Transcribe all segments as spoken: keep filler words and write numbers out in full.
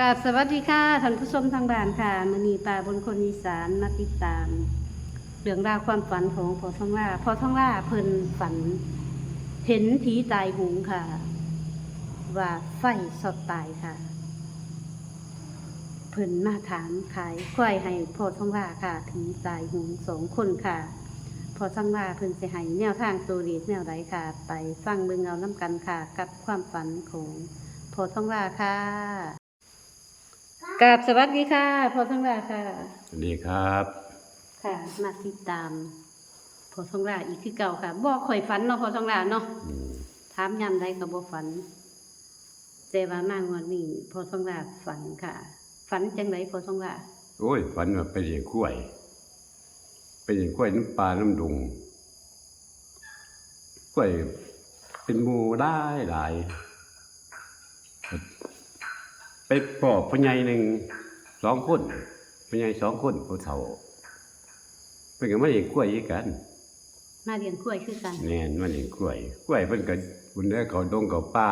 กราบสวัสดีค่ะท่านผู้ชมทางบ้านค่ะ มื้อนี้ป้าบนคนอีสานมาติดตาม เรื่องราวความฝันของพ่อทองหล้า พ่อทองหล้าเพิ่นฝัน เห็นผีตายโหงค่ะ ว่าไฟช็อตตายค่ะ เพิ่นมาถามขายควายให้พ่อทองหล้าค่ะ ผีตายโหงสองคนค่ะ พ่อทองหล้าเพิ่นสิให้แนวทางตัวเลขแนวใดค่ะ ไปฟังเบิ่งเอานำกันค่ะ กับความฝันของพ่อทองหล้าค่ะ กราบสวัสดีค่ะ พ่อทองหล้าค่ะ สวัสดีครับ ค่ะ มาติดตามพ่อทองหล้าอีกคือเก่าค่ะ บ่ค่อยฝันเนาะพ่อทองหล้าเนาะ อืม ถามยามใดก็บ่ฝัน แต่ว่ามางวดนี้พ่อทองหล้าฝันค่ะ ฝันจังใดพ่อทองหล้า โอ้ย ฝันว่าไปเลี้ยงควาย ไปเลี้ยงควายนำป่านำดง ควายเป็นหมู่หลายหลาย ไปพ้อพ่อใหญ่หนึ่ง สองคน พ่อใหญ่สองคน ผู้เฒ่า เพิ่นก็มาเลี้ยงควายคือกัน มาเลี้ยงควายคือกัน แม่น มาเลี้ยงควาย ควายเพิ่นก็บุญเด้อ เข้าดงเข้าป่า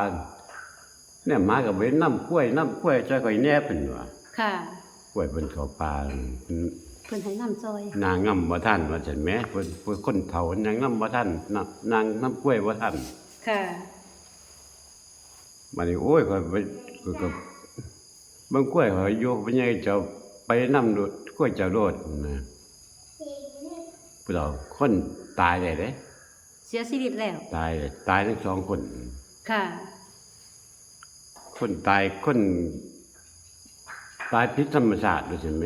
แนมหาก็บ่เห็นนำควาย นำควายซอยข่อยแหน่ เพิ่นว่า ค่ะ ควายเพิ่นเข้าป่า เพิ่นให้นำซอย ย่างนำบ่ทันว่าซั่นแหม เพิ่น เพิ่นคนเฒ่าย่างนำบ่ทัน น- ย่างนำควายบ่ทัน ค่ะ บัดนี้ โอ้ย ข้อยไป ข้อยก็เบิ่งควายข้อยอยู่ พ่อใหญ่เจ้าไปนำโลด ควายเจ้าโลดนะ ผู้เฒ่า คนตายแล้วเด้ เสียชีวิตแล้ว ตายแล้ว ตายทั้งสองคน ค่ะ คนตาย คนตายผิดธรรมชาติ ว่าซั่นแหม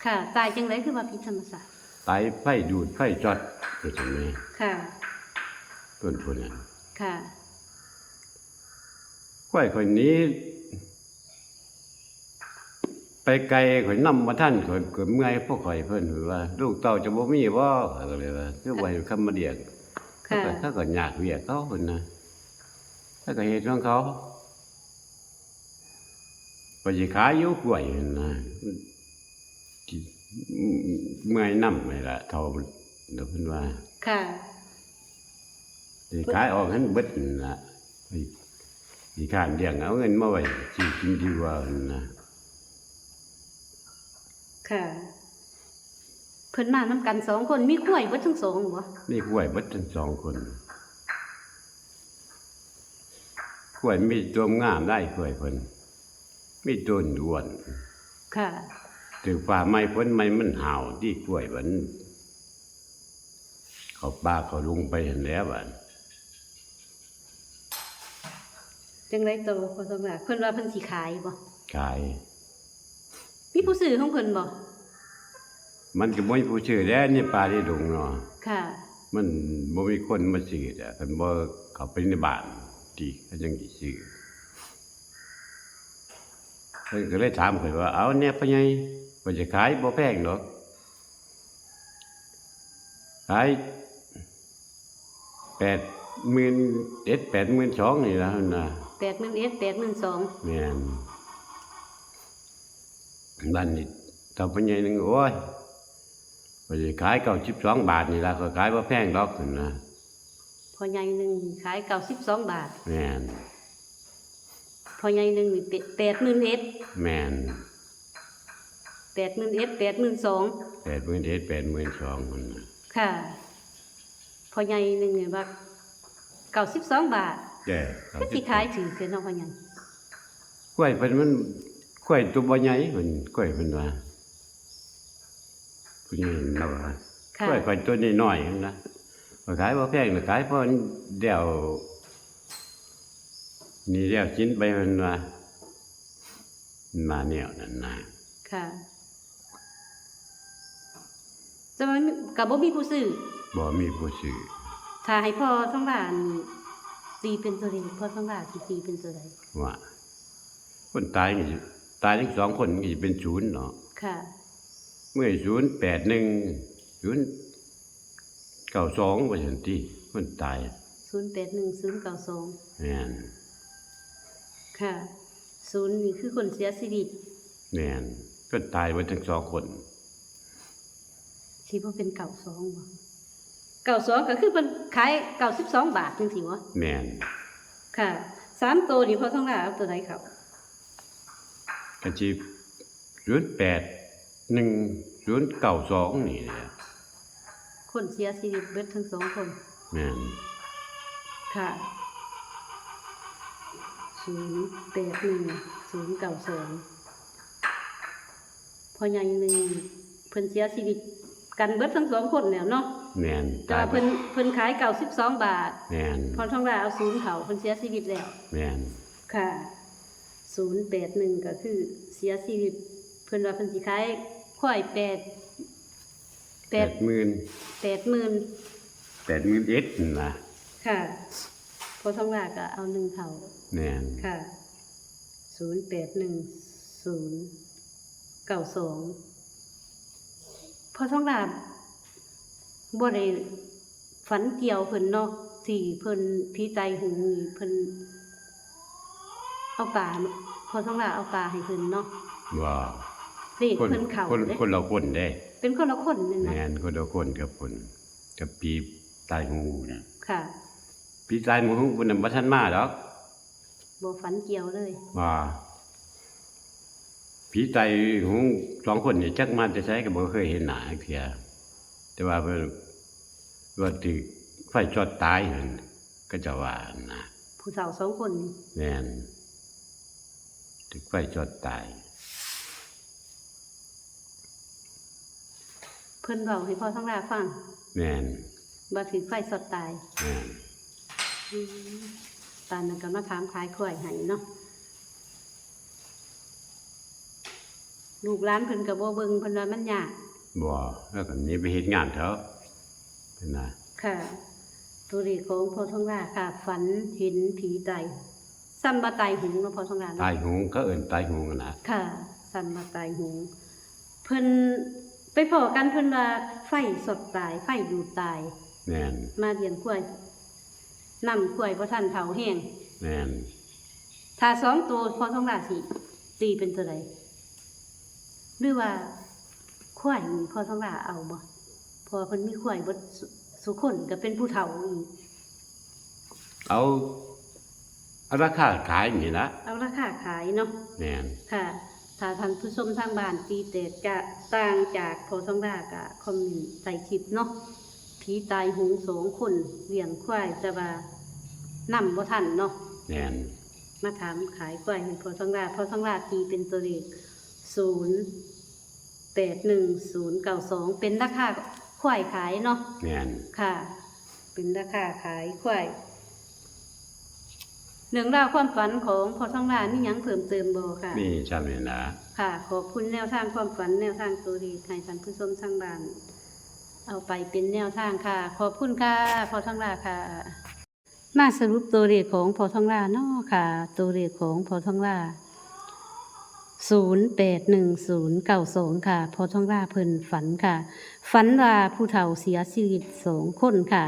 ค่ะ ตายจังใดคือว่าผิดธรรมชาติ ตายไฟดูด ไฟช็อต ว่าซั่นแหม ค่ะ ต้นผู้นั้น ค่ะ ควายข้อยหนี ไปไกล ข้อยนำบ่ทัน ข้อยก็เมื่อย พวกข้อย เพิ่นว่า ลูกเต้าจะบ่มีบ่ ข้อยก็เลยว่า คือบ่ให้คำมาเรียก ค่ะ เขาก็ เขาก็ยากเวียกเขา เพิ่นนะ เขาก็เฮ็ดของเขา ข้อยสิขายอยู่กล้วยหั่นนะ เมื่อยนำนี่ล่ะ เฒ่า เดี๋ยวเพิ่นว่า ค่ะ สิขายออกให้เบิดนั่นล่ะ ขี้คร้านเลี้ยง เอาเงินมาไว้ซื้อกินดีกว่าหั่นนะ ค่ะ เพิ่นมานำกันสองคน มีควายเบิดทั้งสองบ่ มีควายเบิดทั้งสองคน ควายมีตัวงามได้ควายเพิ่น มีตัวอ้วน ค่ะ ถืกฟ้าใหม่ฝนใหม่มันห้าวติควายบัด เข้าป่าเข้าดงไปหั่นแหล้วบัด จังได๋ต่อพ่อสมบัติ เพิ่นว่าเพิ่นสิขายบ่ ขาย มีผู้ซื้อของเพิ่นบ่ มันก็บ่มีผู้ซื้อแหล้ว ในป่าในดงเนาะ ค่ะ มันบ่มีคนมาซื้อแหละ คันบ่เข้าไปในบ้านติ เขาจั่งสิซื้อ เพิ่นก็เลยถามข้อยว่า เอาแหน่พ่อใหญ่ ข้อยจะขายบ่แพงดอก ขายแปดหมื่นเอ็ด แปดหมื่นสองนี่ล่ะหั่นน่ะ แปดหมื่นเอ็ด แปดหมื่นสอง แม่น บัดนี้เฒ่าพ่อใหญ่หนึ่ง โอ้ย ข้อยสิขายเก้าสิบสองบาทนี่ล่ะ ข้อยขายบ่แพงดอกหั่นน่ะ พ่อใหญ่หนึ่งขายเก้าสิบสองบาท แม่น พ่อใหญ่หนึ่งนี่เป- แปดหมื่นเอ็ด แม่น แปดหมื่นเอ็ด แปดหมื่นสอง แปดหมื่นเอ็ด แปดหมื่นสองหั่นน่ะ ค่ะ พ่อใหญ่หนึ่งนี่ว่าเก้าสิบสองบาท เด้อ คือสิขายถืกแท้เนาะพ่อใหญ่ ควายเพิ่นมัน ควายตัวบ่ใหญ่เพิ่น ควายเพิ่นว่า ผู้ใหญ่นั่นว่า ค่ะ ควายข้อยตัวน้อยๆหั่นนะ ข้อยขายบ่แพงดอก ขายพอแล้วหนี้แล้วสินไป เพิ่นว่า มาแนวนั้นนะ ค่ะ แต่ว่าก็บ่มีผู้ซื้อ บ่มีผู้ซื้อ ถ้าให้พ่อทองหล้านี่ตีเป็นตัวเลข พ่อทองหล้าสิตีเป็นตัวใด ว่า คนตายนี่ ตายทั้งสองคนก็สิเป็นศูนย์เนาะ ค่ะ เมื่อศูนย์แปดหนึ่ง ศูนย์เก้าสอง ว่าซั่นติ คนตาย ศูนย์แปดหนึ่ง ศูนย์เก้าสอง แม่น ค่ะ ศูนย์นี่คือคนเสียชีวิต แม่น คนตายเบิดทั้งสองคน สิบ่เป็นเก้าสองบ่ เก้าสองก็คือเพิ่นขายเก้าสิบสองบาทจังซี้บ่ แม่น ค่ะ สามตัวนี่พ่อทองหล้าเอาตัวใดเข้า ก็สิศูนย์แปดหนึ่ง ศูนย์เก้าสอง นี่แหละ คนเสียชีวิตเบิดทั้งสองคน แม่น ค่ะ ศูนย์แปดหนึ่ง ศูนย์เก้าสอง พ่อใหญ่หนึ่งเพิ่นเสียชีวิตกันเบิดทั้งสองคนแล้วเนาะ แม่น แต่ว่าเพิ่นเพิ่นขายเก้าสิบสองบาท แม่น พ่อทองหล้าเอาศูนย์เข้า เพิ่นเสียชีวิตแล้ว แม่น ค่ะ ศูนย์แปดหนึ่ง ก็คือเสียชีวิต เพิ่นว่าเพิ่นสิขายควายแปด แปดหมื่น แปดหมื่น แปดหมื่นเอ็ดนั่นนะ ค่ะ พ่อทองหล้าก็เอาหนึ่งเข้า แม่น ค่ะ ศูนย์แปดหนึ่ง ศูนย์เก้าสอง พ่อทองหล้าบ่ได้ฝันเกี่ยวเพิ่นเนาะ ที่เพิ่นผีตายโหงนี่เพิ่น เอาปลา พ่อทองหล้าเอาปลาให้เพิ่นเนาะ ว่า เลขเพิ่นเข้า คน เด้ คนละคนเด้ เป็นคนละคนแม่นบ่ แม่น คนละคนกับคนกับผีตายโหงนะ ค่ะ ผีตายโหงเพิ่นน่ะบ่ทันมาดอก บ่ฝันเกี่ยวเลย ว่า ผีตายโหงสองคนนี่จักมาแต่ไสก็บ่เคยเห็นหน้าจักเทื่อ แต่ว่าเพิ่นว่าถูกไฟช็อตตายหั่น เขาเจ้าว่าหั่นนะ ผู้เฒ่าสองคนนี่ แม่น ถูกไฟช็อตตาย เพิ่นเว้าให้พ่อทองหล้าฟัง แม่น ว่าถูกไฟช็อตตาย แม่น อืม ปานนั้นก็มาถามขายควายให้เนาะ ลูกหลานเพิ่นก็บ่เบิ่ง เพิ่นว่ามันยาก บ่ แล้วก็หนีไปเฮ็ดงานเถาะ นะ ค่ะ ตัวเลขของพ่อทองหล้าค่ะ ฝันเห็นผีตาย ซ้ำว่าตายโหงเนาะพ่อทองหล้าเนาะ ตายโหง เขาเอิ้นตายโหงนั่นน่ะ ค่ะ ซ้ำว่าตายโหง เพิ่นไปพ้อกัน เพิ่นว่าไฟช็อตตาย ไฟดูดตาย แม่น มาเลี้ยงควาย นำควายบ่ทันเฒ่าแฮง แม่น ถ้าสองตัวพ่อทองหล้าสิตีเป็นตัวใด หรือว่าควายนี่พ่อทองหล้าเอาบ่ เพราะว่าเพิ่นมีควายเบิดสุ สุคนก็เป็นผู้เฒ่าอีก เอา เอาราคาขายนี่ละ เอาราคาขายเนาะ แม่น ค่ะ ถ้าท่านผู้ชมทางบ้านตีแตกจะต่างจากพ่อทองหล้าก็คอมเมนต์ใต้คลิปเนาะ ผีตายโหงสองคนเลี้ยงควายแต่ว่านำบ่ทันเนาะ แม่น มาถามขายควายให้พ่อทองหล้า พ่อทองหล้าตีเป็นตัวเลข ศูนย์แปดหนึ่ง ศูนย์เก้าสอง เป็นราคาควายขายเนาะ แม่น ค่ะ เป็นราคาขายควาย เรื่องราวความฝันของพ่อทองหล้ามีหยังเพิ่มเติมบ่ค่ะ มีซ้ำนี่นะ ค่ะ ขอบคุณแนวทางความฝัน แนวทางตัวเลขให้ท่านผู้ชมทางบ้าน เอาไปเป็นแนวทางค่ะ ขอบคุณค่ะ พ่อทองหล้าค่ะ มาสรุปตัวเลขของพ่อทองหล้าเนาะค่ะ ตัวเลขของพ่อทองหล้า ศูนย์แปดหนึ่ง ศูนย์เก้าสอง ค่ะ พ่อทองหล้าเพิ่นฝันค่ะ ฝันว่าผู้เฒ่าเสียชีวิตสองคนค่ะ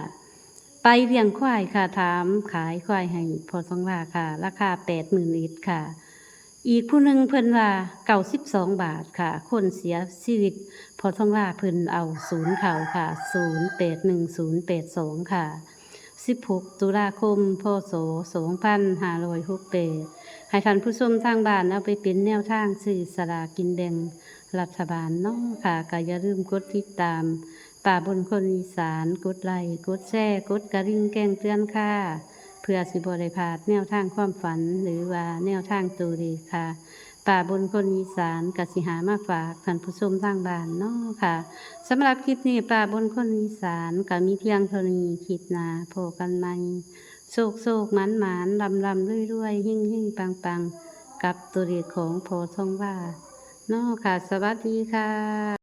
ไปเลี้ยงควายค่ะ ถามขายควายให้พ่อทองหล้าค่ะ ราคาแปดหมื่นเอ็ดค่ะ อีกผู้หนึ่งเพิ่นว่าเก้าสิบสองบาทค่ะ คนเสียชีวิต พ่อทองหล้าเพิ่นเอาศูนย์เข้าค่ะ ศูนย์แปดหนึ่ง ศูนย์แปดสอง ค่ะ สิบหก ตุลาคม พ.ศ. สองพันห้าร้อยหกแปด ให้ท่านผู้ชมทางบ้านเอาไปเป็นแนวทางซื้อสลากกินแบ่งรัฐบาลเนาะค่ะ ก็อย่าลืมกดติดตามป้าบนคนอีสาน กดไลค์ กดแชร์ กดกระดิ่งแจ้งเตือนค่ะ เพื่อสิบ่ได้พลาดแนวทางความฝันหรือว่าแนวทางตัวเลขค่ะ ป้าบนคนอีสานก็สิหามาฝากท่านผู้ชมทางบ้านเนาะค่ะ สำหรับคลิปนี้ป้าบนคนอีสานก็มีเพียงเท่านี้ คลิปหน้าพบกันใหม่ โชคโชคหมานหมาน ร่ำร่ำรวยรวย เฮงเฮงปังปัง กับตัวเลขของพ่อทองหล้าเนาะค่ะ สวัสดีค่ะ